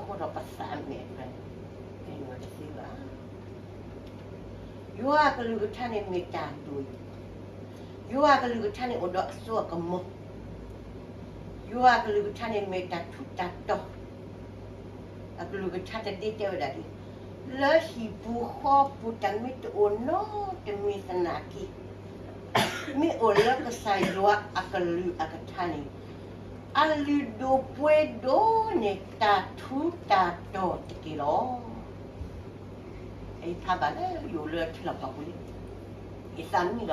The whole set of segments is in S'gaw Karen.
အိၣ်ဒီးပသးအမဲာ်တဖၣ်န့ၣ် ပတသ့ဘၣ်. ယွၤအကလုၢ်ကထါန့ၣ်မ့ၢ်တၢ်ဒိၣ်, ယွၤအကလုၢ်ကထါန့ၣ်အိၣ်ဒီးအစိအကမီၤ, ယွၤအကလုၢ်ကထါန့ၣ်မ့ၢ်တၢ်ထူးတၢ်တီၤ, အကလုၢ်ကထါတဒ့တဲဝဲဒၣ်ဒ် လၢဟံၣ်ပူၤဃီပူၤတၢ်မ့ၢ်တအိၣ်နီတမံၤသနာ်က့ မ့ၢ်အိၣ်လၢကစၢ်ယွၤအကလုၢ်အကထါန့ၣ် အလုၢ်ဒိၣ်ပှ့ၤဒိၣ်န့ၣ် တၢ်ထူးတၢ်တီၤတက့ၢ်လီၤ. အံၤဖးဘၣ်လၢယအိၣ်လၢထံလီၢ်ကီၢ်ပူၤလံ, ယသးမံလီၤ, ယအိၣ်လၢ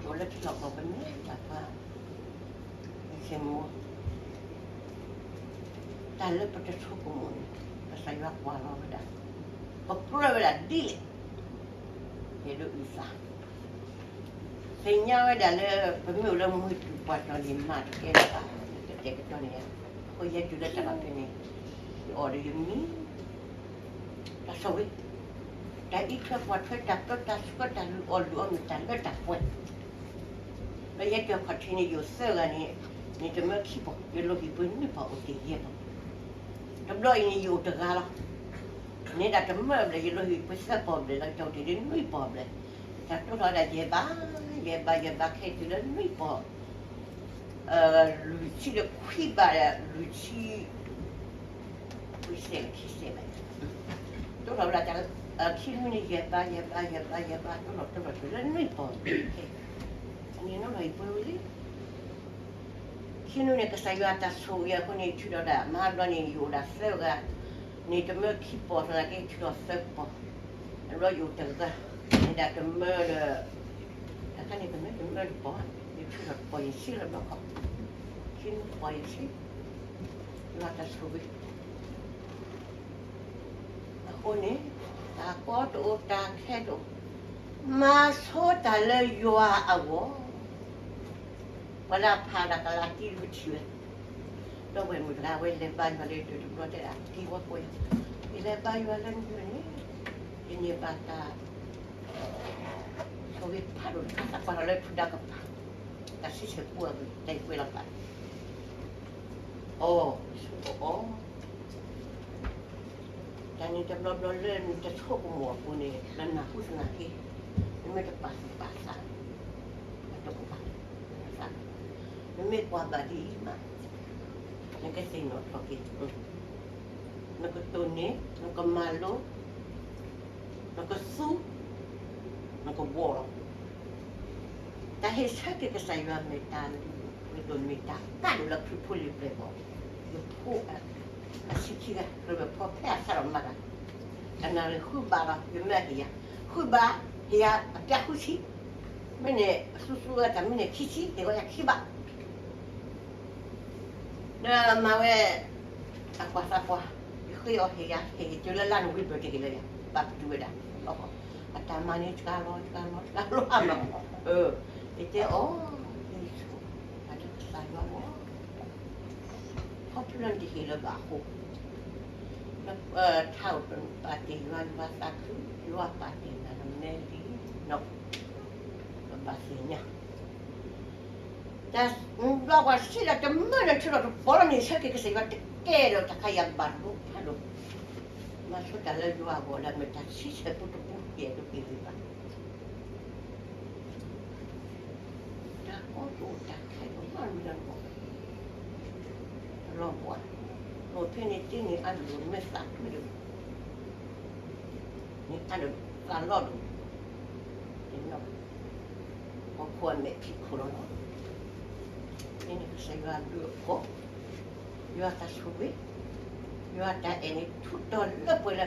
ထံလီၢ်ကီၢ်ပူၤမ့ၢ်တၢ်ဖး ယဆဲးမူ တၢ်လၢပတဆိကမိၣ်န့ၣ် ကစၢ်ယွၤကွၢ်လီၤဝဲဒၣ်, ပကြၢးဝဲဒၣ်ဒ်လဲၣ်, ယဒိးအုၣ်သး သ့ၣ်ညါဝဲဒၣ်လၢ ပမ့ၢ်အိၣ်လၢမုၢ်တူၢ်ပှၢ်တီၢ်န့ၣ် မၤတကဲလၢၤဘၣ်, ကတဲာ်ကတီၤန့ၣ်, အဃိယဲတုၤလၢတၢ်ဘၣ်ဖဲန့ၣ် ယအီၣ်ဒီးယမံ တၢ်ဆိၣ်ဂ့ၤ, တၢ်အံးထွဲကွၢ်ထွဲ တၢ်ပၢတၢ်ဆှၢ တၢ်လုၢ်အီၣ်လုၢ်အီမ့ၢ်တၢ်လၢတၢ်ပှဲၤ, လၢယဲတၢ်ခီၣ်ထံးန့ၣ် ယအိၣ်သၢဂၤန့ၣ်, န့ၣ်တမၢခံပီၢ်, ယလီၤဟံၣ်ပှ့ၤနွံပီၢ်အိၣ်တ့ၢ်ယဲၢ်ပီၢ်, တဘျီအံၤန့ၣ် ယအိၣ်တဂၤလီၤ, န့ၣ်ဒၣ်တမၢဘျဲၣ် ယလီၤဟံၣ်ပှ့ၤသၢပီၢ်ဘျဲၣ်လီၤ ယအိၣ်တ့ၢ်ဒ်နွံပီၢ်ဘျဲၣ်, တၢ်တိၢ်ထီၣ်ဝဲဒၣ်ယဲၢ်ဘး, ယဲၢ်ဘး ယဲၢ်ဘး ခဲအံၤတုၤလၢနွံပီၢ် လွံၢ်ဆံဒီးခွံဘးဒီး လွံၢ်ဆံ ခွံဆဲးလၢခံဆဲးဘး, တိၢ်ထီၣ်ဝဲဒၣ်တၢ် ခံနွံန့ၣ် ယဲၢ်ဘး ယဲၢ်ဘး ယဲၢ်ဘး ယဲၢ်ဘး တိၢ်ထီၣ်တိၢ်ထီၣ်တုၤလၢနွံပီၢ်, အန့ၣ်နီၢ်နီၢ်အံၤပှဲၤဝံၤလံ, ခံနွံန့ၣ် ကစၢ်ယွၤတၢ်ဆိၣ်ဂ့ၤအဃိန့ၣ် ထုးထီၣ်ဒၣ် မဟါဘျီန့ၣ် ယအိၣ်ဒၣ်သၢဂၤ, န့ၣ်တမၢခံပီၢ်သနာ်က့ ထုးထီၣ်သၢပီၢ်, အဘျီယအိၣ်တဂၤ, န့ၣ်ဒၣ်တမၢဒီး တခါန့ၣ် တမၢတမၢတပီၢ်, ယထုးထီၣ်တပီၢ်ယဲၢ်ဆံလၢဘျီခီ, ခံနွံတပီၢ်ယဲၢ်ဆံ, ယွၤတၢ်ဆိၣ်ဂ့ၤ အဃိန့ၣ် တၢ်ကီတအိၣ် တၢ်ခဲတအိၣ်, မၤဆိတၢ်လၢယွၤအဂီၢ်, ပှၤလၢအဖးဒၣ်ကလၤတံၢ်တပထံၣ်ဝဲ, ဒီပုၢ်ဝဲၢ်မုၣ်တဂၤဝဲလဲၤဘါယွၤလၢဒၢးတဘျီတဲဒၣ် က့ၤဝဲကိးယၤ, ယလဲၤဘါယွၤလၢနဒၢးန့ၣ်, ယန့ၢ်ဘၣ်တၢ် ဆိၣ်ဂ့ၤဖးဒိၣ်တခါ သးကွၢ်ထီၣ်လၢထူဒါကပၤ, တၢ်ဆံဆဲးပူအပူၤ တၢ်အံၤကွဲးလီၤပာ်, အိ, ဆိၣ်ဂ့ၤအိၣ်, တၢ်န့ၣ်တဘျီဘျီလၢနတဆိကမိၣ်အပူၤန့ၣ် နနၢ်ဟူသနာ်က့, နမ့ၢ်တပာ်သူၣ်ပာ်သး, နတအိၣ်ဘၣ်, နမ့ၢ်ကွၢ်ဘၣ်ဒ်အံၤမး, နကသ့ၣ်နီၣ်ထီၣ်က့ၤ, နကတိၢ်န့ၢ်, နကမၤလိ, နကသူ, နကဘှီလီၤ. တၢ်ဟ့ၣ်ဆၢက့ၤကစၢ်ယွၤမ့ၢ်တၢ်လုၢ်ဒိၣ်မ့ၢ်တၢ်ကါဒိၣ်လၢခရံာ်ဖိလံၤပျဲၢ်ဘီၣ်, ယဖိ အဆံခံဂၤ ကြၢးဝဲဖီဖဲအသးဒီးမၤတၢ်, တနၣ်ရံၣ်ဃုဘးလီၤ ယမ့ၢ်ဟ့ၣ်ယၤ, ဃုဘး, ဟ့ၣ်ယၤအပျးဃုဆံ, မ့ၢ်န့ၣ် အသူသူဝဲတၢ်မ့ၢ်န့ၣ်ခံဆံ ဟ့ၣ်ဝဲယၤခံဘး ဒီးမၤဝဲ အကွၢ်သးပှၢ်, ယဃ့အီၤဟ့ၣ်ယၤ ဟ့ၣ်က့ၤတုၤလၢလါနိၣ်ဝ့ဘၢၣ်တဟ့ၣ်လၢၤယၤ ဘၣ်ပတုာ်ဝဲဒၣ်, အတၢ်မၤန့ၣ်စှၤလီၤ စှၤလီၤ စှၤလီၤအါမး, ယတဲအီၤ, ယဆိၣ်, တၢ်လၢကစၢ်ယွၤအဂီၢ်, ခီဖျိလၢနတဟ့ၣ်လၢၤဘၣ်အဃိ, ထါအိၣ်ပာ်တ့ၢ်ယွၤ ယွၤသးခု, ယွၤပာ်တ့ၢ်နၤ နမဲလံ, ပဘၣ်သ့ၣ်ညါ တၢ်ဘျီကွၢ်စံးလၢတမၢနထုးထီၣ်တပီၢ်လီၤန့ၣ် ဆၢက့ၤကစၢ်ယွၤတကဲဒီးတၢ်ခါယၤဘၣ်ဒိဖးဒိၣ်, မၤဆိတၢ်လၢယွၤအဂီၢ်လၢမ့ၢ်တၢ်ဆံဆဲးပူတပူ ယအဲၣ်ဒိးက့ၤဂ့ၤဘၣ်, တၢ်ကီတအိၣ်တၢ်ခဲတအိၣ် မၤမံၤလၢနဂီၢ်, လီၤဘှါ, လီၤဖဲန့ၣ်တ့န့ၢ်အါဒိၣ် မ့ၢ်သးခုဒိၣ် န့ၣ်အါဒိၣ်သးလီၤဒိၣ်, ဟီၣ်ခိၣ်အမဲာ်ဖံးခိၣ်လီၤလီၤ, န့ၣ်ကစၢ်ယွၤအဘျုးအဖှိၣ်, ယွၤတၢ်ဆိၣ်ဂ့ၤ, ယွၤတၢ်အဲၣ်န့ၣ် ထူးတီၤလၢပှဲၤလၢ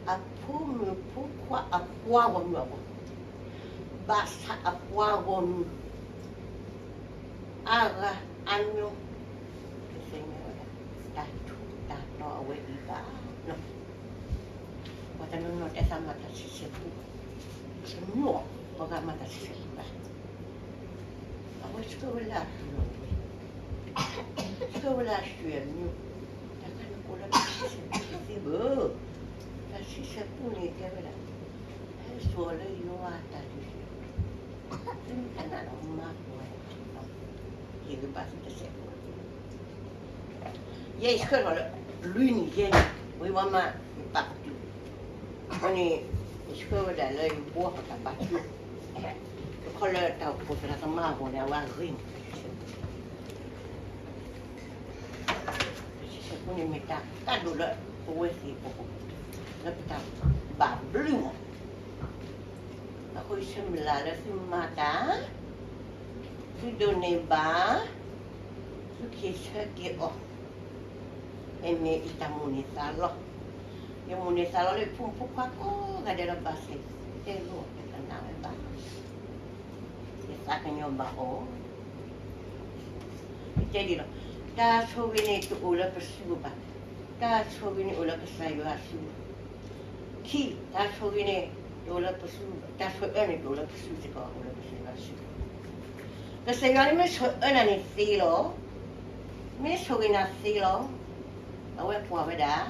အဖိမုၣ်ဖိခွါအပှၤဂီၢ်မုၢ်အဂီၢ်, ဘၣ်ဆၣ်အပှၤဂီၢ်မုၢ် အါဂၤအါမံၤ တသ့ၣ်ညါဝဲဒၣ် တၢ်ထူးတၢ်တီၤအဝဲအံၤဘၣ်. ပှၤတနီၤနီၤတဲသးမၤတၢ်ဆံဆဲးပူ, တမ့ၢ် ပှၤဂၤမၤတၢ်ဆံဆဲးပူဘၣ်. အဝဲဆှၢဝဲလၢအပျုၤအဝဲ, ဆှၢဝဲလၢအရွှ့အမံၤ, တၢ်ခါန့ၣ်ကိးလၢတၢ်ဆံဆဲးပူတသ့ဘၣ်. တၢ်ဆံဆဲးပူန့ၣ်တဲဝဲဒၣ် ဟဲစိာ်လၢယွၤအတၢ်လုၢ်ဟံၣ်, သုမ့ၢ်ကနၣ်ဒီးမၤကွၢ်, ဟ့ၣ်ဂ့ၤဘၣ်သုတစဲးဖိ, ယဲအံၤဆှၢထီၣ်လၢ လွံၢ်နံၣ်ယဲၢ်နံၣ် ဝံၤဝဲမး ယပာ်ကတုာ်, အဃိန့ၣ် ယဆှၢဝဲဒၣ်လၢယဘှီဃီၤတၢ်ဘါထု, တခီလၢတၢ်အိၣ်ဖှိၣ်သရၣ်သမါအဂီၢ်န့ၣ် အဝဲအဂ့ၤန့ၣ်, အဃိန့ၣ်မ့ၢ်တၢ်ကါဒိၣ်လၢပဝဲသ့ၣ်အပူၤ, လၢပတၢ်ဘၣ်ဘျုးမး, အဃိယဆၢမုၢ်လၢ်လၢသုမၤတၢ်, သုဒိးန့ၢ်ဘၣ်, သုက့ၤဆၢက့ၤအီၤ, အမ့ၢ်ယတၢ်မိၣ်န့ၢ်သးလီ, ယမိၣ်န့ၢ်သးလီလၢယဖိမုၣ်ဖိခွါကိးဂၤဒဲးလီၤ ဘၣ်ဆၣ်တဲလိာ်တကနၣ်ဝဲဘၣ်, ယသးကညီၤဘၣ်အီၤ, ယတဲဒ်လီၤ, တၢ်ဆိၣ်ဂ့ၤန့ၣ်တအိၣ်လၢပစုပူၤဘၣ်, တၢ်ဆိၣ်ဂ့ၤန့ၣ်အိၣ်လၢကစၢ်ယွၤအစုပူၤ ခံ, တၢ်ဆိၣ်ဂ့ၤန့ၣ် တအိၣ်လၢပစု, တၢ်ဆိၣ်အၢန့ၣ်တအိၣ်လၢပစုစ့ၢ်ကီး အိၣ်လၢကစၢ်ယွၤစု, ကစၢ်ယွၤန့ၣ်မ့ၢ်ဆိၣ်အၢနၤန့ၣ်သ့လီၤ, မ့ၢ်ဆိၣ်ဂ့ၤနၤသ့လီၤ, အဝဲကွၢ်ဝဲဒၣ်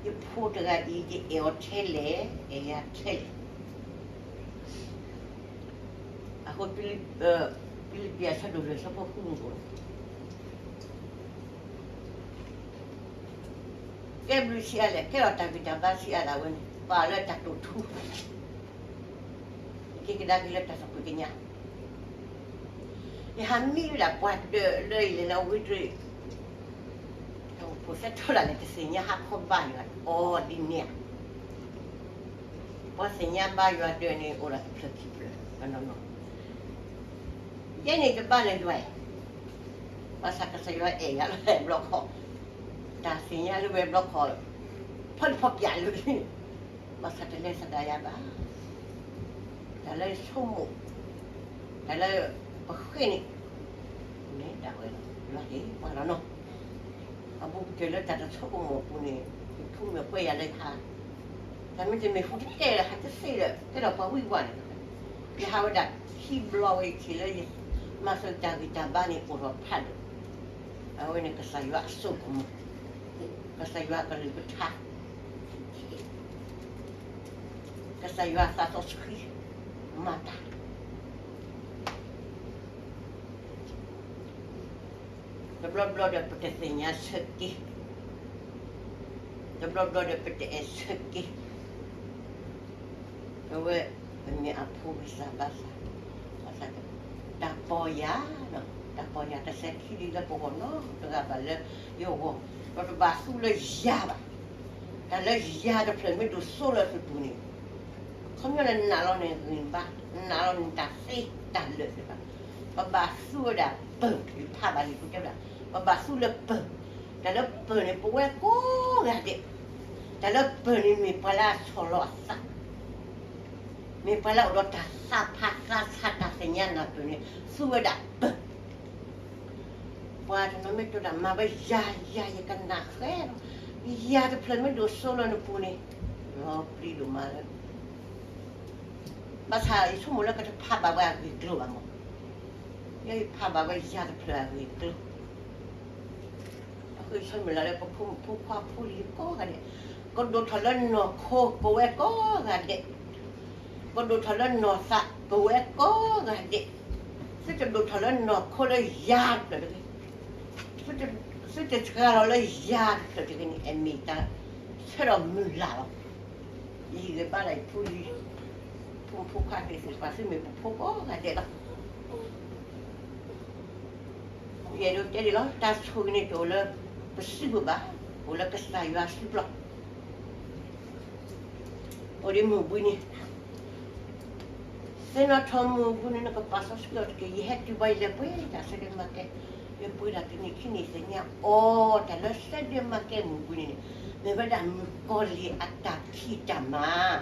ယဖိတဂၤအံၤ ယအဲၣ်အီၤထဲလဲၣ်, အဲၣ်ယၤထဲလဲၣ် အဃိ ဖံလံးပံးအဆၢဒိၣ်လွံၢ် အဆၢဖိဃုန့ၣ်, ကဲဘျုးဆံးအါလဲၣ်, ကဲထီၣ်တၢ်ဂံၢ်တၢ်ဘါဆံးအါလဲၣ်, အဝဲန့ၣ် ပာ်လၢတၢ်တိာ်ထူ, ယက့ၤကဒါက့ၤလၢတၢ်သးပှ့ၤကညး, ယဟးမံဝဲဒၣ်ပှၤဒၢးလၢယလဲၤလၢအဝ့ၢ်တြ့ၣ်, ဖိသၣ်ထီဒၣ်လဲာ် တသ့ၣ်ညါဟးခီဘါယွၤအီၤဒ်န့ၣ်ဧါ, ပှၤသ့ၣ်ညါဘါယွၤဒၢးန့ၣ် အိၣ်ဒီးတဖျၢၣ်ခံဖျၢၣ်နီၢ်နီၢ်, ယဲန့ၣ်တဘၣ်လၢယွၤအံၤ, ဘၣ်ဆၣ်ကစၢ်ယွၤအဲၣ်ယၤလၢဝဲဘျီခီ, တၢ်သ့ၣ်ညါလၢဝဲဘျီခီ, ဖီလံဖီပျးလၢ ဘၣ်ဆၣ်တလဲၤသဒၣ်ယၤဘၣ်, တၢ်လၢယဆိကမိၣ်, တၢ်လၢပဃ့န့ၣ်, မ့ၢ်ဒၣ်ဝဲလီၤ, ယွၤဟ့ၣ်ပှၤလီၤနီၤ, အဘူးကတၢၢ်လၢတၢ်တဆိကမိၣ်အပူၤန့ၣ်, ယဖုမ့ၢ်ကွဲယၤလၢယဟး, တၢ်မ့တမ့ၢ်ဃူတတဲလၢဟးတသ့ဒီး ကဲထီၣ်ပှၤဝံၤဝါန့ၣ်, ယဟးဝဲဒၣ်ခံဘျီဝဲအံၤ ယထံၣ်လၢယမၤစၢၤတၢ်ဂံၢ်တၢ်ဘါန့ၣ် အိၣ်ထီၣ်ဖးဒိၣ်, အဝဲန့ၣ်ကစၢ်ယွၤအစိကမီၤ, ကစၢ်ယွၤအကလုၢ်ကထါ, ကစၢ်ယွၤအသးစီဆှံ, မၤတၢ် တဘျီဘျီဒီးပတသ့ၣ်ညါဆၢက့ၤ, တဘျီဘျီဒီးပတအဲၣ်ဆၢက့ၤ, အဝဲ, ပမ့ၢ်အဖိဂံၢ်စၢ်ဘါစၢ်, ဘၣ်ဆၣ်, တၢ်ပီၢ်ယၢ်, တၢ်ပီၢ်ယၢ်တစဲးခံဒံးလၢပဂီၢ်နီတဂၤဘၣ်လၢယဂီၢ်, ဒီးတဘၣ်သူလၢယၤဘၣ်, တၢ်လၢယၤတဖျၢၣ်မ့ၢ်ဒိၣ်စိလၢသုပူၤန့ၣ်, ခီပညီန့ၣ်နာ်လီၤန့ၣ်ဂ့ၤဘၣ်, နာ်လီၤန့ၣ်တၢ်သ့တၢ်လၢာ်သ့ၣ်တဖၣ်, ပဘၣ်သူဝဲဒၣ်ပၢၢ်, ယဖးဘၣ်လံာ်ပူၤတဲဝဲဒၣ်, ပဘၣ်သူလၢပၢၢ်, တၢ်လၢပၢၢ်န့ၣ် ပဝဲကိးဂၤဒဲး, တၢ်လၢပၢၢ်န့ၣ်မ့ၢ်ပှၤလၢအဆီၣ်လီၤအသး, မ့ၢ်ပှၤလၢအအိၣ်ဒီးတၢ်သးဖးသးဆးတၢ်သ့ၣ်ညါနၢ်ပၢၢ်န့ၣ် သူဝဲဒၣ်ပၢၢ် ပှၤတနီၤမ့ၢ်တိၢ်တၢ်မၤဝဲယၤယၤ ယကနၣ်ဃဲလီၤ, ယၤတဖျၢၣ်မ့ၢ်ဒိၣ်စိလၢနပူၤန့ၣ်, လီၤပျံၤဒိၣ်မးလၢ, ဘၣ်ဆၣ်ယဆိကမိၣ်လၢကတဖးဘၣ်ဝဲအဂ့ၢ်အကျိၤဘၣ်မး, ယဲယဖးဘၣ်ဝဲယၤတဖျၢၣ်အဂ့ၢ်အကျိၤ အဃိယဆၢမုၢ်လၢ်လၢပဖိမုၣ်ဖိခွါဖိလံၤကိးဂၤဒဲး, ကဒိၣ်ထီၣ်လၢနီၢ်ခိပဝဲကိးဂၤဒဲး, ကဒိၣ်ထီၣ်လၢနီၢ်သးပဝဲကိးဂၤဒဲး, သုတဒိၣ်ထီၣ်လၢနီၢ်ခိလၢယၤတဖျၢၣ်တဂ့ၤ, သုတစှၤလီၤလၢယၤတဖျၢၣ်တဂ့ၤန့ၣ် အမ့ၢ်တၢ်ဆၢထီၣ်မုၢ်လၢ်လီၤ. ယဟ့ၣ်ဂံၢ်ဘါလၢယဖိလံၤ, ဖိမုၣ်ဖိခွါသ့ၣ်တဖၣ် သုမ့ၢ်ပဖိကိးဂၤဒဲးလီၤ. ယအဲၣ်ဒိးတဲဒ်လီၤ, တၢ်ဆိၣ်ဂ့ၤန့ၣ်တအိၣ်လၢပစုပူၤဘၣ်, အိၣ်လၢကစၢ်ယွၤစုပူၤလီၤ. အိၣ်ဒံးမုၢ်ဘှံးနံၤ, သ့ၣ်နီၣ်ထီၣ်မုၢ်ဘှံးနံၤ နကပာ်စီဆှံအီၤတက့ၢ်. ယဟဲတုၤဘၣ် ယလဲၤပှ့ၤတၢ်ဆၢက့ၤမၤကဲ, ယပှ့ၤတၢ်တနံၣ်ခံနံၣ်သ့ၣ်ညါအီၤ တၢ်လၢဆၢက့ၤမၤကဲမုၢ်ဘှံးနံၤန့ၣ် မ့ၢ်ဝဲဒၣ်မုၣ်ကီၤလံၢ်အတၢ်ဖံးတၢ်မၤ,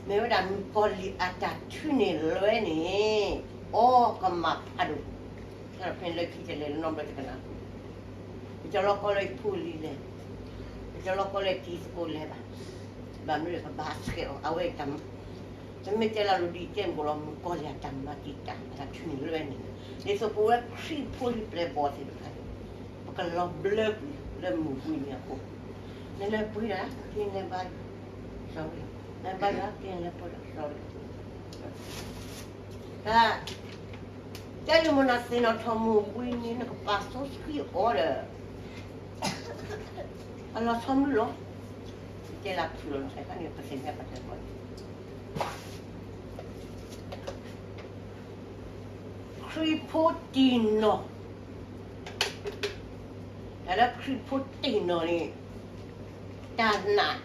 မ့ၢ်ဝဲဒၣ်မုၣ်ကီၤလံၢ်အတၢ်ထုးန့ၢ်လွဲန့ၣ်, အီကမၣ်ဖးဒိၣ်, ဖဲလၢခံကလဲၤနီတဘျီတကနၣ်, ယကလီကီလၢယဖိလံၤလဲၤ, ယကလီကီလၢယတံၤသကိးလဲၤဘၣ်, ဘၣ်မနုၤလဲၣ် ကဘၣ်ဆှဲးအီၤ အဝဲ တမ့ၢ်တဲလၢလိၤဒ်တဲမုၢ်ကီၤလံၢ် တၢ်မၤတံာ်တာ် အတၢ်ထုးန့ၢ်လွဲန့ၣ်, ဒ်သိးပဝဲခရံာ်ဖိလံၤပျဲၢ်ဘီၣ်သ့ၣ်တဖၣ်န့ၣ်, ပကလီၤဘျၢကွံာ်လၢမုၢ်ဘှံးနံၤအဃိ, နလဲၤပှ့ၤတၢ် က့ၤလဲၤဘါယွၤ, လဲၤဘါယွၤ က့ၤလဲၤပှ့ၤတၢ် sorry, တၢ် တဲလၢမနုၤသ့ၣ်နီၣ်ထီၣ်မုၢ်ဘှံးနံၤ နကပာ်စီဆှံအီၤဒီး အလီၤဆီမနုၤလီၤ. တဲလၢဖုၣ်လီၤ တခါန့ၣ် ပသ့ၣ်ညါပှၤတၢ်ကီန့ၣ် ခရံာ်ဖိတံၢ်နီၢ်, တၢ်လၢခရံာ်ဖိတံၢ်နီၢ်န့ၣ် တၢ်နာ်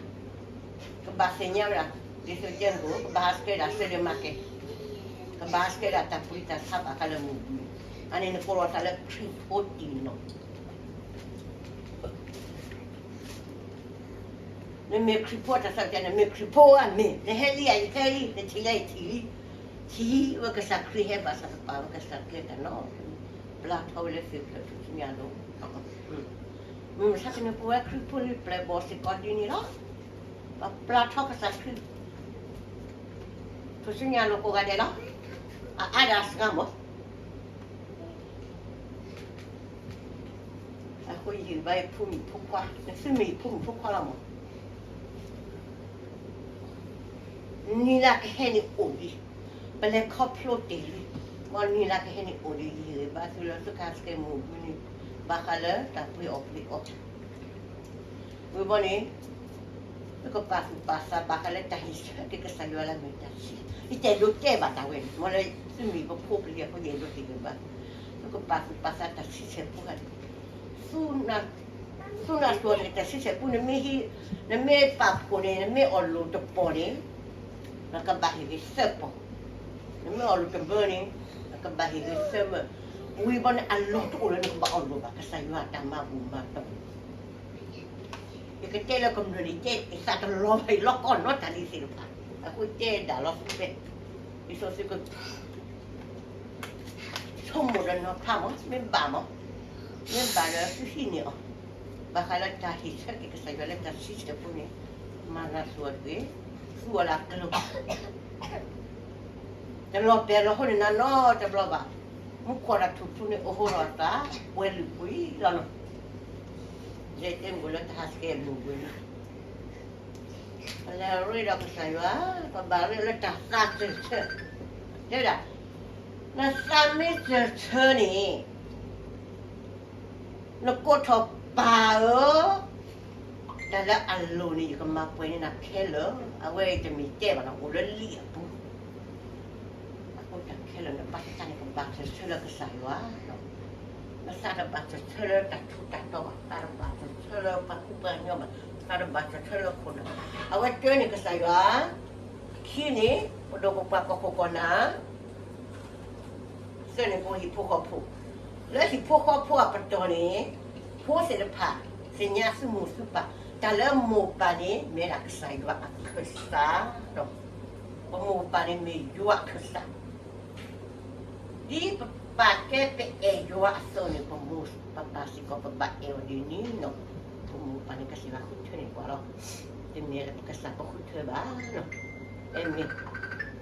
ကဘၣ်သ့ၣ်ညါဝဲဒၣ် ဒ်သိးကဲမ့ၢ် ကဘၣ်ဟးဆှဲးဒၣ် ဆှဲးဒၣ်မၤကဲ, ကဘၣ်ဟးဆှဲးဒၣ်တၢ်ပှ့ၤတၢ်ဆါဘၣ်ဃးလၢမုၢ်ဘုန့ၣ်, အန့ၣ်နကိးလီၤသးလၢခရံာ်ဖိတံၢ်နီၢ် နမ့ၢ်ခရံာ်ဖိတၢ်ဆၢကတီၢ် နမ့ၢ်ခရံာ်ဖိဧါ မ့ၢ် နဟဲလံဧါ ယဟဲလံ နထံၣ်လၢယထံၣ်လံ, ထံၣ်ဝဲကစၢ်ခရံာ်ဟဲဘၣ်ဆၣ် ကပာ်ဝဲကစၢ်ခရံာ်တၢ်နီတမံၤ, ပျၢ်ထီၣ်ဝဲလၢသုးခိၣ်ထူၣ်စုညါလိၤ, မုၢ်မဆါတနံၤပဝဲခရံာ်ဖိလံပျဲၢ်ဘီၣ်စ့ၢ်ကီးဒ်န့ၣ်လီၤ, ပပျၢ်ထီၣ်ကစၢ်ခရံာ် ထူၣ်စုညါလိၤကိးဂၤဒဲးလီၤ, အအါဒၣ်စှၤမး အဃိယဟ့ၣ်ဘါယဖိမုၣ်ဖိခွါ နသုမ့ၢ်ယဖိမုၣ်ဖိခွါလီၤမး, နံၤလၢကဟဲန့ၣ်အိၣ်လံ, ပလဲၤခီဖျိတ့ၢ်လံ, မ်နံၤလၢကဟဲန့ၣ်အိၣ်လံ ယဟ့ၣ်ဂံၢ်ဘါသုလၢသုကဟးဆှဲးမုၢ်ဘုန့ၣ်, ဘၣ်ဃးလၢတၢ်ပှ့ၤအီၣ်ပှ့ၤအီ ဝံၤဘီန့ၣ် သုကပာ်သူၣ်ပာ်သးဘၣ်ဃးလၢတၢ်ဟ့ၣ်ဆၢက့ၤကစၢ်ယွၤလၢအမ့ၢ်တၢ်ဆံး, ယတဲဒိးတဲဘၣ်တၢ်ဝဲန့ၣ် မ်လၢသုမ့ၢ်ပဖိပလံၤအဃိ ယအဲၣ်ဒိးတဲဘၣ်, သုကပာ်သူၣ်ပာ်သးတၢ်ဆံးဆဲၣ်ပူတဂၤန့ၣ်, သူၣ်နၢ်သူၣ်အီၤတဂ့ၤ တၢ်ဆံးဆဲၣ်ပူ နမ့ၢ်ဟံး, နမ့ၢ်ပာ်ဖှိၣ်န့ၣ် နမ့ၢ်အီၣ်လိာ်တပီၢ်န့ၣ်, နကဘၣ်ဟ့ၣ်ဂ့ၤသၢပီၢ်, နမ့ၢ်အီၣ်လိာ်တမၢန့ၣ်, နကဘၣ်ဟ့ၣ်ဂ့ၤသၢမၢ, ဝံၤဘီန့ၣ် အလီၢ်တအိၣ်လၢနကဘၣ်အီၣ်လိာ်ဘၣ် ကစၢ်ယွၤအတၢ်မၤဘူၣ်မၤတီၢ် ယကတဲလၢကမျၢၢ်န့ၣ် တဲသးတလီၤဘၣ် ယလီၢ်ကီၢ်နီတၢ်ဒ်သ့ၣ်တဖၣ်, အဃိတဲဒၣ်လီၤသုပဲ, ဒ်သိးသုက ဆိကမိၣ်ဒီးနီၤဖးမး မ့ၢ်ဘၣ်မး, မ့ၢ်ဘၣ်ဒီးသုဟံးန့ၢ်အီၤ, ဘၣ်ဃးလၢတၢ်ဟ့ၣ်ဆၢက့ၤကစၢ်ယွၤလၢတၢ်ဆံးဆဲၣ်ပူန့ၣ်, မၤနၢၤသူအီၤတဂ့ၤ, သူအီၤလၢအကျိၤ တလီၤပျဲလီၤဟိန့ၣ်နၤနီတဘျီဘၣ်, မူခိၣ်တၢ်ထူၣ်ဖျိန့ၣ် အိၣ်ဟိလီၤသး, ပှဲၤလုၢ်ကွံာ်လီၤနီၤ, ယတဲမ့ၢ်လၢတၢ်ဟးဆှဲးမုၢ်ဘုန့ၣ် ပလဲၤရ့ဒီးကစၢ်ယွၤ, ပဘၣ်ရ့လၢတၢ်သးစၢၢ်ဆၢ, တဲဒၣ်, နသးမ့ၢ်စၢၢ်ဆၢန့ၣ်, နကိးထီၣ်ပၢ်ဧၢ, တၢ်လၢအလိၤန့ၣ် ယကမၤပှဲၤန့ၢ်နၤခဲလၢာ်, အဝဲအံၤတမ့ၢ်တဲဘၣ်နီၤ အိၣ်လၢလံာ်အပူၤ အဃိတၢ်ခဲလၢာ်န့ၣ် ဘၣ်ဆၣ်န့ၣ် ကဘၣ်စၢၢ်ဆၢလၢကစၢ်ယွၤ, နသးတဘၣ်စၢၢ်ဆၢလၢတၢ်ထူးတၢ်တီၤဘၣ်, သးတဘၣ်စၢၢ်ဆၢလၢပှၤကူပှၤကညီဘၣ်, သးတဘၣ်စၢၢ်ဆၢလၢခိၣ်နၢ်, အဝဲတၢန့ၣ်ကစၢ်ယွၤ, ခံန့ၣ် ပဒိၣ်ပပှၢ်ကီၢ်ခိၣ်ကီၢ်နၢ် သၢန့ၣ် ပဟံၣ်ဖိဃီဖိ, လၢဟံၣ်ဖိဃီဖိအပတီၢ်န့ၣ်, ဖိသ့ၣ်တဖၣ် သ့ၣ်ညါသုမိၢ်သုပၢ်, တၢ်လၢမိၢ်ပၢ်န့ၣ် မ့ၢ်ဒၣ်ကစၢ်ယွၤအခၢၣ်စးဒီး, ပမိၢ်ပပၢ်န့ၣ်မ့ၢ်ယွၤအခၢၣ်စး, ဒ်ပပာ်ကဲပအဲၣ်ယွၤအသိးန့ၣ် ပမိၢ်ပပၢ်စ့ၢ်ကီး ပဘၣ်အဲၣ်အီၤဒ်န့ၣ်နီၤ, ပမိၢ်ပပၢ်န့ၣ် ကစၢ်ယွၤဃုထၢန့ၢ်ပှၤလီၤ, တမ့ၢ်လၢပကစၢ်ပဃုထၢဘၣ်နီၤ, အဲမ့ၢ်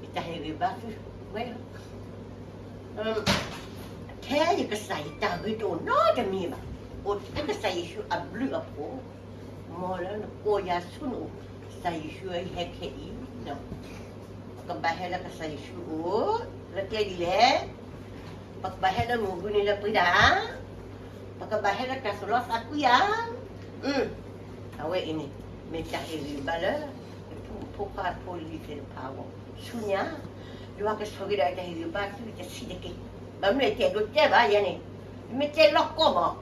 ယတၢ်ဟ့ၣ်ဂံၢ်ဘါသုဝဲလီၤ. ထဲယကစၢ်ယတၢ်ဂ့ၤတအိၣ်နီတမံၤဘၣ်. အိၣ်ထဲကစၢ်ယ့ၣ်ၡူးအဘျုးအဖှိၣ်, မ်လၢနကိးယၤဆူနအိၣ်, ကစၢ်ယ့ၣ်ၡူးဟဲခဲအံၤ, ပကဘၣ်ဟဲလၢကစၢ်ယ့ၣ်ၡူးအအိၣ်, လၢကျဲဒ်လဲၣ်, ပကဘၣ်ဟဲလၢမုၢ်ဘုန့ၣ်လၢပှဲၤဒၣ်, ပကဘၣ်ဟဲလၢတၢ်သူၣ်လီသးကွံဧါ. အဝဲအံၤန့ၣ် မ့ၢ်တၢ်ဟ့ၣ်ဂံၢ်ဘါလၢ ယဖိမုၣ်ဖိခွါဖိလံၤသ့ၣ်တဖၣ်အဂီၢ်, ဆူညါ ယွၤကဆိၣ်ဂ့ၤဒၣ်တၢ်ဟ့ၣ်ဂံၢ်ဘါသုတဆံးတက့ၢ်. ဘၣ်မနုၤယတအဲၣ်ဒိးတဲဘၣ်ယဲန့ၣ်, မ့ၢ်တဲလီၤကိးမး,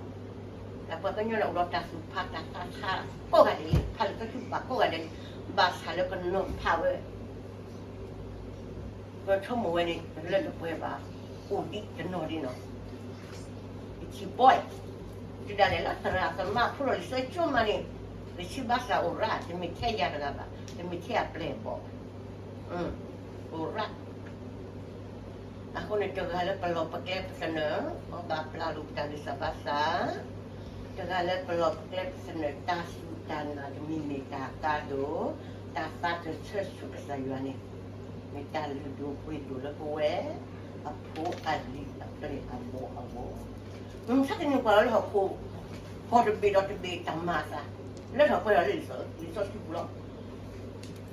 တၢ်ပှၤကညီန့ၣ် အိၣ်ဒီးတၢ်သူၣ်ဖးတၢ်သးဆးကိးဂၤဒဲးလံ, ဖးလံာ်စီဆှံဘၣ်ကိးဂၤဒဲးလံ, ဘၣ်ဆၣ်လၢကနီၤဖးဝဲ ပဆိကမိၣ်ဝဲန့ၣ် လၢနပှဲၤဘၣ် အိၣ်ဒံးတနီၤဒံးနီၤ, ယထံၣ်ဘီ, တုၤဒၣ်လဲာ်လၢသရၣ်သမါဖိလီၤလံာ်စီဆှံကၠိမးန့ၣ်, လံာ်ဆံဘါစၢ်အိၣ်ရၣ်, တမ့ၢ်ထဲယၤတဂၤဘၣ်, တမ့ၢ်ထဲအပျဲၢ်အဘီၣ်ဘၣ်, အိၣ်ရၣ်. အဃိန့ၣ် တဂၤလၢပလီၢ်ပကျဲပသနၢၣ်, ပဘၣ်ပျၢ်လိာ်ပတၢ်ဂံၢ်စၢ်ဘါစၢ်, တဂၤလၢပလီၢ်ပကျဲပသနၢၣ် တၢ်စူၢ်တၢ်နာ်တမံၤမ့ၢ်တၢ်ကါဒိၣ်, တၢ်သးစၢၢ်ဆၢဆူကစၢ်ယွၤန့ၣ်, မ့ၢ်တၢ်လုၢ်ဒိၣ်ပှ့ၤဒိၣ်လၢပဝဲ အဖိအလံၤအပျဲၢ်အဘီၣ်အဂီၢ်, မ့ၢ်မဆါတနံၤပှၤလၢဟီၣ်ခိၣ်, ဟီၣ်တဘ့ၣ်ဒီးတဘ့ၣ်တၢ်မၤအသး, လၢထီၣ်ပှဲၤဒီးလံာ်စီဆှံပူၤလီၤ.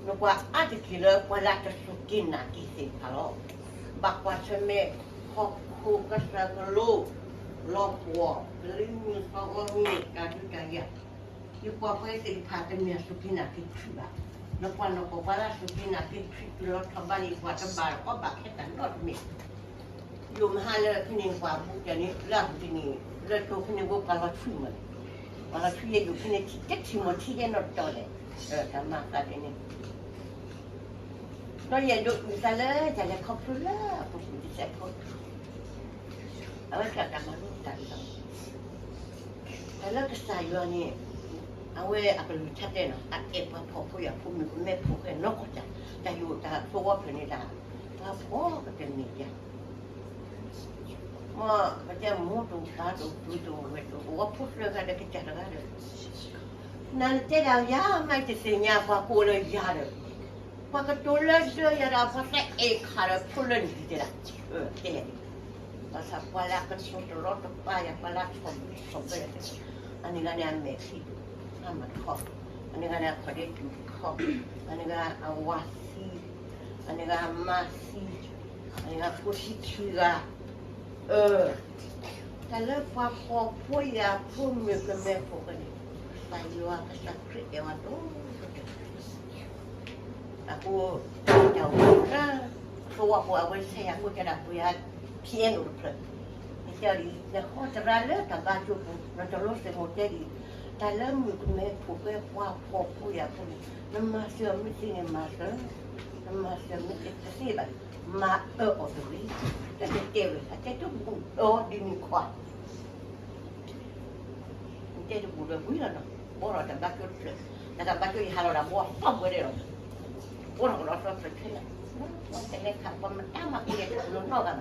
နကွၢ်အါတက့ၢ်လၢပှၤလၢတစူၢ်က့ၤနာ်က့ၤသ့ၣ်တဖၣ်လီၤ. ဘၣ်ကွၢ်ဆၢၣ်မဲာ် ဟီၣ်ခိၣ်ကစၢၢ်ကလိ, လီၤပှီၢ်, ကလံၤမုၢ်သီမီမုၢ် တၢ်ဒုးတၢ်ယၤ, ယကွၢ်ပှၤသ့ၣ်တဖၣ်တမ့ၢ်အစူၢ်က့ၤနာ်က့ၤတၢ်ဘၣ်, နကွၢ်နီၢ်ကီၢ်ပှၤလၢအစူၢ်က့ၤနာ်က့ၤတၢ်တုၤလီၤထီၣ်ဘးန့ၣ် ယကွၢ်တဘၣ်အီဘၣ်ခဲတၢ်နီတမံၤ, ယိၣ်မဟါလၢဖဲန့ၣ် ပှၤဘူးတၢ်န့ၣ် လၢအပူၤတနံၤ လၢတိၤဖဲန့ၣ် ဝဲပှၤလီၤဆူၣ်မး, ပှၤလီၤဆူၣ်ယဲယိၣ်ဖဲန့ၣ် တထံၣ်မီၤထံယဲနီတတီၤလဲၣ်, တၢ်မၤသးဒ်န့ၣ် ဒီးယအဲၣ်ဒိးအုၣ်သးလၢ ယလဲၤခီဖျိလၢအပူၤကွံာ်တစဲးဖိ, အဝဲတၢ်မၤလိတၢ်အုၣ်သး, တၢ်လၢကစၢ်ယွၤန့ၣ် အဝဲအကလုၢ်ကထါတဲနီၤ အအဲၣ်ပှၤဖှီၣ်ဖိယာ်ဖိမုၣ်ကမဲဖိဃဲနီၢ်ကီၢ်တၢ်, တၢ်ယိာ်တၢ်သဝီဖျၢၣ်န့ၣ်ဒၣ် ပှၤဖှီၣ်ကတၢၢ်မ့ၢ်ယၤ မ်ပတဲမိၢ်တအိၣ်ပၢ်တအိၣ်ပုၢ်တအိၣ်ဝဲၢ်တအိၣ် အဝဲဖိသၢဂၤဒီးကစၢ်တဂၤဒီး, နၤနတဲဒၣ်ယၤမ့ၢ်တသ့ၣ်ညါပှၤကိးလၢယၤဒီး, ပှၤကတိၤလၢဒၢယၤဒီးပှၤသးအဲၣ်ခးဒီးဖိလၢနဟံၣ်တဲဒၣ်, တဲယၤန့ၣ်, ဘၣ်ဆၣ်ပှၤလၢအကတိၤတရီတပါယၤ ပှၤလၢအဆီၣ်ဘံဆီၣ်ဘၢယၤ, အန့ၣ်ဂၤန့ၣ်အမဲာ်သံဒိၣ် အါမးတခီ, အန့ၣ်ဂၤန့ၣ်အခီၣ်ဒ့တူၣ်တခီ, အန့ၣ်ဂၤအဝၤသံ, အန့ၣ်ဂၤအမါသံ, အန့ၣ်ဂၤဖိဆံခံဂၤ, အၢ, တၢ်လၢပှၤဖှီၣ်ဖိယာ်ဖိမုၣ်ကမဲဖိဃဲန့ၣ်, ကစၢ်ယွၤကစၢ်ခရံာ်အဲၣ်ဝဲဒိၣ်ဒိၣ်, အဃိ, တၢ်အိၣ်ဖှိၣ်လၢ သဝီဖိအဝဲဆဲးယၤဖိတဲဒၣ်ပှၤယၤ ဖံအဲၣ်လိာ်တဖျၢၣ်, ယတဲအီၤဒ်အံၤ နဃီသရၣ်လၢတၢ်ဘါကၠိပူၤ နတလိၣ်စ့ၢ်မိၣ်တဲဒ်အံၤ, တၢ်လၢမုၣ်ကမဲဖိဃဲပှၤဖှီၣ်ဖိယာ်ဖိန့ၣ် နမၤစၢၤအီၤမ့ၢ်သ့န့ၣ်မၤစၢၤ, နမၤစၢၤမ့ၢ်တသ့ဘၣ်န့ၣ် မၤအၢအီၤတဂ့ၤ, တၢ်တဲတဲဝဲ အတဲတဘူၣ်အီၤဒ်န့ၣ်ခီ တဲတဘူၣ်ဒီးဝံၤလီၤနီၤ, ဘီထီၣ်တၢ်ဘါကၠိတဖျၢၣ်, တၢ်ဘါကၠိယဟးလီၤဒၣ်ဘီသီၣ်ဘှဲဒဲးလီၤ, ဘီထီၣ်ကဒီးသီၣ်တဖျၢၣ်ခဲလၢာ်, ပှၤကလဲၤခးပှၤမတၤမးကလဲၤတၢ်လိၤနီတဂၤဘၣ်,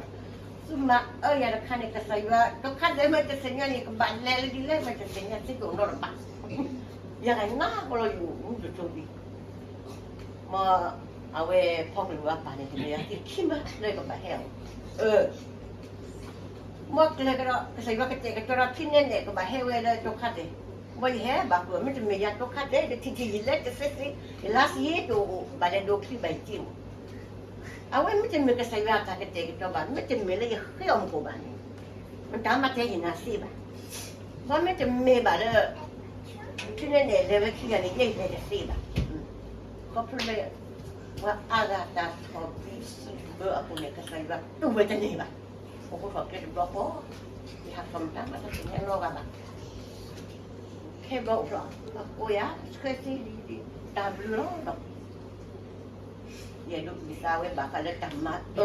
သုမၤအၢယၤတခါန့ၣ် ကစၢ်ယွၤ တခါသ့ၣ်မ့ၢ်တသ့ၣ်ညါန့ၣ် ကဘၣ်လဲၤလၢဒ်လဲၣ်မ့ၢ်တသ့ၣ်ညါသ့ကအိၣ်နီတဘၣ်, ယၤကနၣ်ကလီၤယိာ်မူတစိၤဒံး မ်အဝဲဖီကလုာ်အပၢ်န့ၣ် တမ့ၢ်အသ့ခံမးလၢကဘၣ်ဟဲအီၤ, အၢ, မ်ကျဲကဒီး ကစၢ်ယွၤကတဲာ်ကတီၤဒီးခံန့ၣ်န့ၣ် ကဘၣ်ဟဲဝဲလၢတိခါသ့ၣ်, မ်ယဟဲဘၣ်ဃုာ် မ့တမ့ၢ်ယၤတိခါသ့ၣ် တထံၣ်ထံၣ်ယလဲၤတသ့သ့, ယလါစ့တအိၣ် ဘၣ်လဲၤဒိးချံဘၣ်ယက့ၢ်မး, အဝဲမ့တမ့ၢ်ကစၢ်ယွၤအတၢ်ကတဲာ်ကတီၤဘၣ် မ့တမ့ၢ်လၢယဃ့အီၤမုၢ်ကိၣ်ဘၣ်န့ၣ်, မတၤမၤတဲယနၤသ့ဘၣ်, ဘၣ်မ့တမ့ၢ်ဘၣ်လၢ ထံန့ၣ်န့ၣ် လဲၤဝဲခံဂၤန့ၣ် ယဲယလဲၤတသ့ဘၣ်, ခီဖျိလၢ ပှၤအါဂၤတၢ်ဆီၣ်ဘံဆီၣ်ဘၢအပူၤန့ၣ် ကစၢ်ယွၤတူၢ်ဝဲတန့ၢ်ဘၣ်, ပအိးထီၣ်ကျဲတဘျီဃီ, ယဟးထီၣ်မတၤမးတသ့ၣ်ညါနီတဂၤဘၣ်, ခဲဘျီအိၣ်ထီၣ် အကိးယၤ ဆှၢသ့လံ တၢ်ဘျုးလီၤဒီး ယအဲၣ်ဒိးအုၣ်သးဝဲဘၣ်ဃးလၢတၢ်မၤအၢ,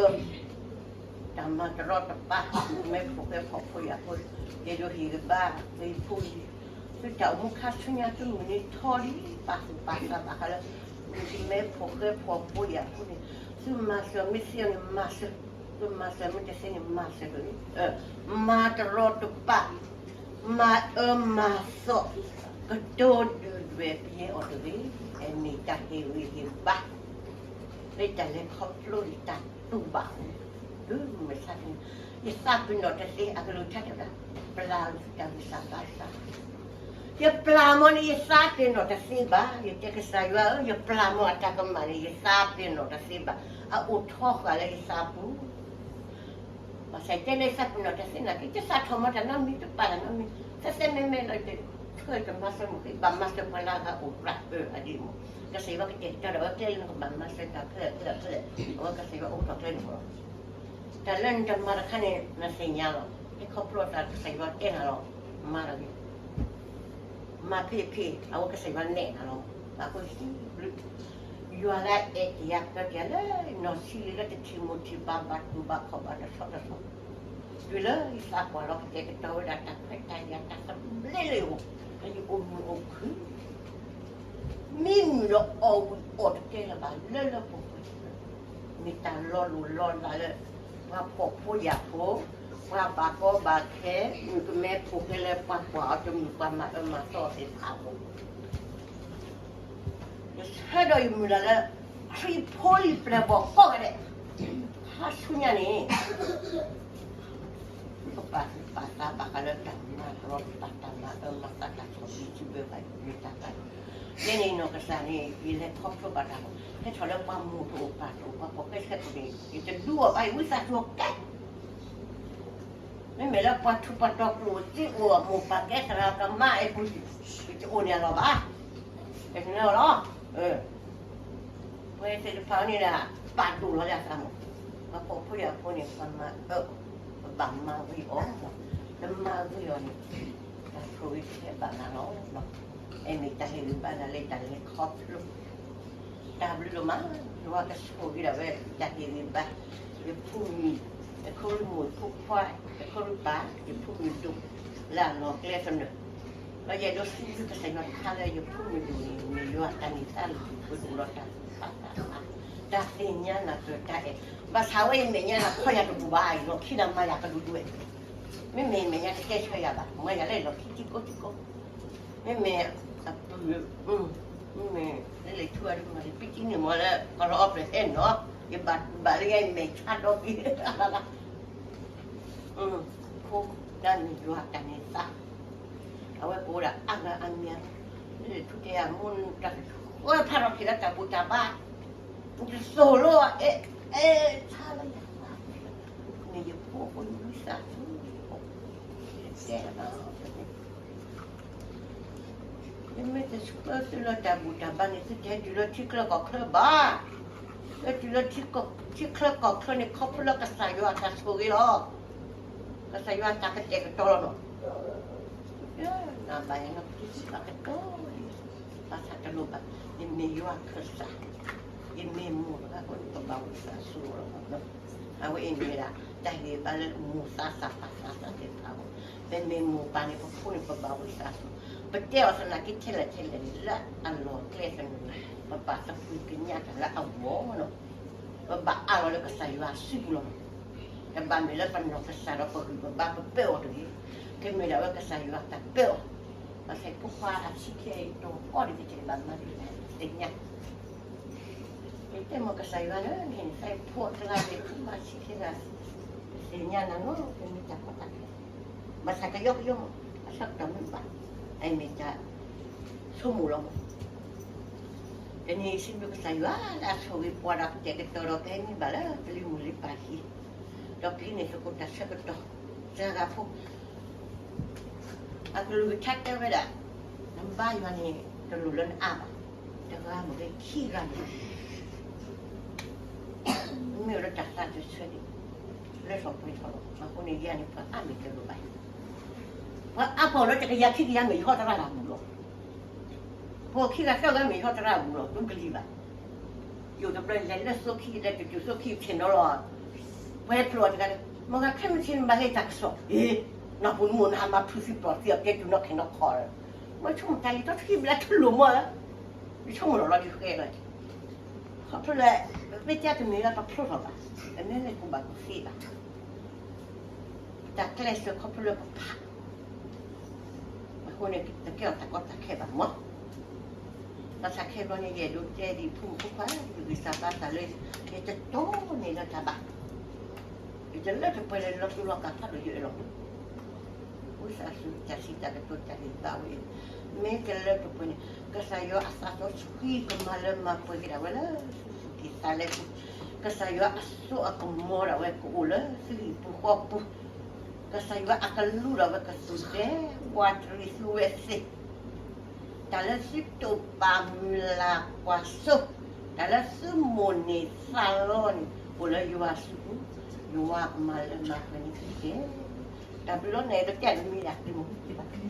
တၢ်မၤတရီတပါ မုၣ်ကမဲဖိဃဲဖှီၣ်ဖိယာ်ဖိ, ယအဲၣ်ဒိးဟ့ၣ်ဂံၢ်ဘါ သုဖိအံၤ, သုတၢ်အိၣ်မူခါဆူညါသုမုၢ်နံၤထီလံ ပာ်သူၣ်ပာ်သးဘၣ်ဃးလၢ မုၣ်ကမဲဖိဃဲဖှီၣ်ဖိယာ်ဖိန့ၣ်, သုမၤစၢၤမ့ၢ်သ့န့ၣ်မၤစၢၤ, သုမၤစၢၤမ့ၢ်တသ့န့ၣ်မၤစၢၤတဂ့ၤ, မၤတရီတပါ မၤအၢမၤသီ, ကတိၤဒုၣ်ဒွဲၣ်ပယဲအီၤတဂ့ၤ, အမ့ၢ်တၢ်ဟ့ၣ်ဂံၢ်ဟ့ၣ်ဘါ, လၢတၢ်လဲၤခီဖျိလံတၢ်တူၢ်ဘၣ်အီၤ, တုၤမုၢ်မဆါတနံၤ, ယသးပ့ၤနီၣ်တသ့ အကလုၢ်ကထါတဲဝဲဒၣ်, ပျၢ်တၢ်ဂံၢ်စၢ်ဘါစၢ်, ယပျၢ်မီန့ၣ် ယသးပ့ၤနီၣ်တသ့ဘၣ်, ယတဲကစၢ်ယွၤဧၢ, ယပျၢ်မီအတၢ်ကမၣ်န့ၣ် ယသးပ့ၤနီၣ်တသ့ဘၣ်, အအိၣ်ထီဃာ်လၢယသးပူၤ ဘၣ်ဆၣ်တဲလၢယသးပ့ၤနီၣ်တသ့နာ်က့ တသးထီၣ်မီတၢ်နီတမံၤ တပာ်တၢ်နီတမံၤ, သဲသဲမဲမဲလၢ ဆၢတမၤစၢၤမုၣ်ဃ့ ဘၣ်မၤစၢၤပှၤလၢအဂၤအိၣ်ရၣ်အၢအဒ့မး, ကစၢ်ယွၤကတဲာ်ကတီၤဒီးဝဲကျဲလၢ နကဘၣ်မၤစၢၤတၢ်ဖဲလဲၣ်ဖဲလဲၣ်ဖဲလဲၣ်, အဝဲကစၢ်ယွၤအိးထီၣ်ကျဲန့ၣ်လီၤ, တၢ်လၢနတမၤတခါန့ၣ် နသ့ၣ်ညါလီၤ, ဟဲခီဖျိအသးကစၢ်ယွၤတဲနၤလီၤ, မၤလီၤက့ၤ မၤဖဲအဖဲ အဝဲကစၢ်ယွၤနဲၣ်နၤလီၤ, အဃိဟံးဘျုး ယွၤလၢအအဲၣ်က့ၤယၤ ကၢက့ၤယၤလၢ နီၢ်ဆံးလံလၢတထံၣ်မိၢ်ထံၣ်ပၢ် ဘၣ်တူၢ်ဘၣ်ခီၣ်ဘၣ်တဆီတဆီ, တုၤလၢယသးပှၢ်လီၤ ကတဲာ်ကတီၤဝဲဒၣ်တၢ်ခွဲးတၢ်ယာ်တၢ်သဘျ့လၢယဂီၢ်, လၢယအိၣ်မုာ်အိၣ်ခုၣ် မံမုာ်ဒီးအီၣ်ဝံၣ်အီၣ်တကဲလၢၤဘၣ် လၢလၢပှဲၤပှဲၤ မ့ၢ်တၢ်လီၤလိၢ်လီၤလးလၢ ပှၤဖှီၣ်ဖိယာ်ဖိ, ပှၤဘၣ်ကီဘၣ်ခဲ, မုၣ်ကမဲဖိဃဲလၢပှၤကွၢ်အီၤတမုာ်ပှၤမၤအၢမၤသီသ့ၣ်တဖၣ်အဂီၢ်, ယဆၢဒီးယမုၢ်လၢ်လၢ ခရံာ်ဖိလံၤပျဲၢ်ဘီၣ်ကိးဂၤဒဲး, ခါဆူညါန့ၣ် ပကပာ်သူၣ်ပာ်သးဘၣ်ဃးလၢတၢ်မၤတရီတပါ တၢ်မၤအၢမၤသီ တၢ်ဆီၣ်ဘံဆီၣ်ဘၢဘၣ်ယိၣ်န့ၢ်တၢ်သးန့ၣ်, ယဲန့ၣ်နီၢ်ကစၢ်န့ၣ် ယလဲၤခီဖျိဘၣ်တၢ်လီၤ, ဟဲထီၣ်လၢပှၤမိၢ်တအိၣ်ပၢ်တအိၣ် ပှၤဖှီၣ်ဃဲဆဲးဖိန့ၣ် ယတဒူအီၤဘၣ် ယဝံသးစူၤကဲ မ့မ့ၢ်လၢပှၤထူးပှၤတီၤကျိၣ်စ့အိၣ်အမိၢ်ပၢ်ကဲသရၣ်ကမါအဲၣ်ပူၤ ပတအိၣ်န့ၢ်အလီၢ်ဘၣ်. ကနၢလီၤ. ပှၤသ့ၣ်တဖၣ်န့ၣ်ဒၣ် ပာ်ဒိၣ်လီၤလၢအသးမး, ပှၤဖှီၣ်ဖိယာ်ဖိန့ၣ် ပမၤအၢ, ပဘၣ်မၤဂ့ၤအီၤ, တမၤဂ့ၤအီၤန့ၣ် တၢ်ဆိၣ်ဂ့ၤတဟဲဘၣ်နၤလီၤ. အဲၣ်မ့ၢ်တၢ်ဟ့ၣ်ဂံၢ်ဘါနၤလၢတၢ်လဲၤခီဖျိ တၢ်ဘျုးဒိၣ်မး, ယွၤကဆိၣ်ဂ့ၤဒၣ်ဝဲ တၢ်ဟ့ၣ်ဂံၢ်ဘါ, ယဖိမုၣ်, ယဖိမုၣ်ဖိခွါ, ယဖိမုၣ်ပၢ်, ယဖိမုၣ်ဒိၣ်, လၢအလီၢ်ကျဲသနၢၣ်, ဒီးယအဲၣ်ဒိးစံးဘျုးကစၢ်ယွၤတခါလၢယဖိမုၣ်ဒိၣ်န့ၣ် မ့ၢ်ယွၤတၢ်န့ၢ်သါလၢယပှဲၤဒိၣ်လီၤတၢ်သး, တၢ်သ့ၣ်ညါနၢ်ပၢၢ်တၢ်အဲၣ်, ဘၣ်ဆၣ်ဝဲယမဲာ်ညါနၢ်ခီယၤတဘူၣ်ဘၣ်, ယလီၢ်ခံနၢ်မၤယၤကဒူဒူဝဲ, မ့မ့ၢ်ယမဲာ်ညါတကဲဆၢယၤဘၣ်, မၤယၤလၢယလီၢ်ခံထံကိးထံကိး, မ့မ့ၢ် မ့မ့ၢ်လၢလဲၤထူအီၤဒ်မၤလံ ပံတံန့ၣ်မ့ၢ်လၢ ကလီအီၣ်ပျဲၢ်ဟဲနီၤ, ယဘၣ်ဘၣ်လၢယမဲာ်ဆါဒီးက့ၤလၢ်လၢ်, ဖိဒၣ်န့ၣ်ယွၤတၢ်န့ၢ်သါ, အဝဲကအိၣ်ဒၣ်အါဂၤအါမံၤ, လၢလဲၤထူတဲယၤမိၢ်တၢ်, ဝဲဖးထီၣ်က့ၤလၢတၢ်ဘူၣ်တၢ်ဘါ, တသိၣ်လိအအဲၣ်, အဲၣ်ဆါလၢယသး, မ့ၢ်ယဖိအဃိယဝံသးစူၤ, တဲ ယမ့ၢ်တဆှၢသုလၢတၢ်ဘူၣ်တၢ်ဘါန့ၣ် သုတဟဲတုၤလၢထံချၢကီၢ်ချၢဘၣ်. ဟဲတုၤလၢထံချၢကီၢ်ချၢန့ၣ် ခီဖျိလၢကစၢ်ယွၤအတၢ်ဆိၣ်ဂ့ၤလီၤ. ကစၢ်ယွၤအတၢ်ကတဲာ်ကတီၤလီၤနီၤ. နဘၣ်ယၤနီၤ ပတစံးဘၣ်ကတီၢ်လံ, ဘၣ်ဆၣ်တလိၣ်ဘၣ်, ယမ့ၢ်ယွၤခၢၣ်စး, ယမ့ၢ်မိၢ်တဂၤအဃိန့ၣ် ပဘၣ်ဝံသးစူၤလီၤ. အဝဲအံၤမ့ၢ်ဒၣ် တၢ်ဂ့ၢ်ဘါလၢမိၢ်သးစၢ်ပၢ်သးစၢ်သ့ၣ်တဖၣ်အဂီၢ်, ပမ့ၢ်မိၢ်ပၢ်န့ၣ် ပဖိန့ၣ် ပဘၣ်ဝံသးစူၤ, ပတဲအီၤသနာ်က့ထဲလဲၣ်ထဲလဲၣ်န့ၣ် လၢအလီၢ်ကျဲသနၢၣ်န့ၣ် ပဘၣ်သကွံၢ်ကညးတၢ်လၢအဂီၢ်နီၤ, ပဘၣ်အးလီၤလၢကစၢ်ယွၤစုပူၤလီၤ. တဘၣ်မ့ၢ်လၢပနီၢ်ကစၢ်ဒီးပဂံၢ်ပဘါပပၢအီၤတဂ့ၤ, ကမ့ၢ်ဒၣ်ဝဲကစၢ်ယွၤတၢ်ပၢအီၤ, ဘၣ်ဆၣ်ဖိခွါအဆံးခဲအံၤတီၤအီၤဒ်ကတၢၢ်ဘၣ်မၤဒ်လဲၣ်သ့ၣ်ညါ ယတဲမ့ၢ်ကစၢ်ယွၤလၢနဟဲန့ၣ် သးဖိတဂၤန့ၣ် မၤဆံးခဲဂၤ, သ့ၣ်ညါနၤနီၤ ပမ့ၢ်တၢ်ကီတၢ်ခဲ, ဘၣ်ဆၣ်ကယီကယီမး အဆၢကတီၢ်မ့ၢ်ဘၣ်, အမ့ၢ်တၢ်ဆိကမိၣ်လီၤမး. တနံၤအံၤစံးဘျုးကစၢ်ယွၤလၢအဆိၣ်ဂ့ၤပှၤဒီးကတဲာ်ကတီၤဒီးကဟဲန့ၢ်ဘၣ်လၢပလံၤမုၢ်လံၤပၢ်ခံ, ဒီးပျံၤန့ၢ်သကိးတၢ်ဆၢကတီၢ်, သၢဂၤဖိ အကလုၢ်ကထါတဲဝဲဒၣ်, နဘါယွၤန့ၣ် တလိၣ်လၢနအါဘၣ်, တဂၤမ့ၢ်ဂ့ၤ ခံဂၤမ့ၢ်ဂ့ၤ, မ့ၢ်အိၣ်ဒီးတၢ်သးတဆၢန့ၣ် လၢထီၣ်ပှဲၤထီၣ်လီၤ. အဃိန့ၣ် ယၤန့ၣ် ပှၤအါမ့ၢ်တလိၣ်ဘၣ်, ပှၤအါပှၤအိၣ်လၢတကယၤခံကယၤမ့ၢ်ယဟီၣ်သရၣ်လၢအမူးလီၤ. ပှၤခံဂၤသၢဂၤမ့ၢ်ယဟီၣ်သရၣ်အမူးလီၤ ဒိကလံၤဘၣ်. ယိၣ်တဘျီလဲၤလၢသိခံ လဲၤတတုၤသိခံဆ့ၣ်နီၤလီၤ. ပှၤဖျိအီၤတဂၤ, မ့ၢ်ဂၤခဲမုၢ်ဆ့ၣ်န့ၣ်မၤဂ့ၤတၢ်ကစီၣ်, အ့, နီၢ်ပူၤနမိၢ်နဟးမၤဖုးသံပျီၢ်သံအီၤကဲတုၤနီၢ်ခဲနီၢ်ခီ, မ့ၢ်ဆိကမိၣ်တၢ်လံၤတီထံဘျါထူလိာ်မီၢ်ဧၢ, ယဆိကမိၣ်လီၤလီၤဒ်ဃဲလီၤ. ခီဖျိလၢ ပမ့ၢ်တဲတမ့ၢ်လၢပဖျိထီၣ်ဘၣ်, ပမ့ၢ်လဲၤကူၣ်ဘၣ်ကူၣ်သ့ဘၣ် တၢ်ကျဲးစၢးခီဖျိလၢပဖး, အဃိန့ၣ် တကဲအီၤတၢ်ကီတၢ်ခဲဘၣ်မး. ဘၣ်ဆၣ်ခဲဘျီန့ၣ် ယအဲၣ်ဒိးတဲဒ်ဖိမုၣ်ဖိခွါ ယဂံၢ်စၢ်ဘါစၢ်လၢ ယတတီန့ၢ်လၢတၢ်ဘၣ်, ယတလၢတပှဲၤလၢလီၤတူၢ်လီၤကာ်ဖးဒိၣ်ယအၢၣ်လီၤ ဝံသးစူၤတၢ်စံးတၢ်ကတိၤတၢ်ဂ့ၢ်ဘါဝဲအံၤ, မ့ၢ်တလၢတပှဲၤန့ၣ် ကစၢ်ယွၤအသးစီဆှံကမၤလၢမၤပှဲၤက့ၤဒၣ်ဝဲလၢသုသူၣ်ကံၢ်သးလဲပူၤ, ကစၢ်ယွၤအစိအကမီၤဒၣ်ဝဲကအိၣ်လၢသုဟံၣ်ပူၤဃီပူၤ, ကစၢ်ယွၤအကလူးဒၣ်ဝဲကသူၣ်ဒဲး ဝးတရံးသုဝဲသ့ၣ် တၢ်လၢသုတိာ်ပာ်မုၢ်လၢ်ကွၢ်စိ, တၢ်လၢသုမိၣ်န့ၢ်သးလီန့ၣ် အိၣ်လၢယွၤစုပူၤ, ယွၤကမၤလၢမၤပှဲၤန့ၣ်တက့ၢ်. တၢ်ဘျုးလီၤန့ၣ် ကတဲတမံၤဒၣ် သုမိၢ်သုပၢ်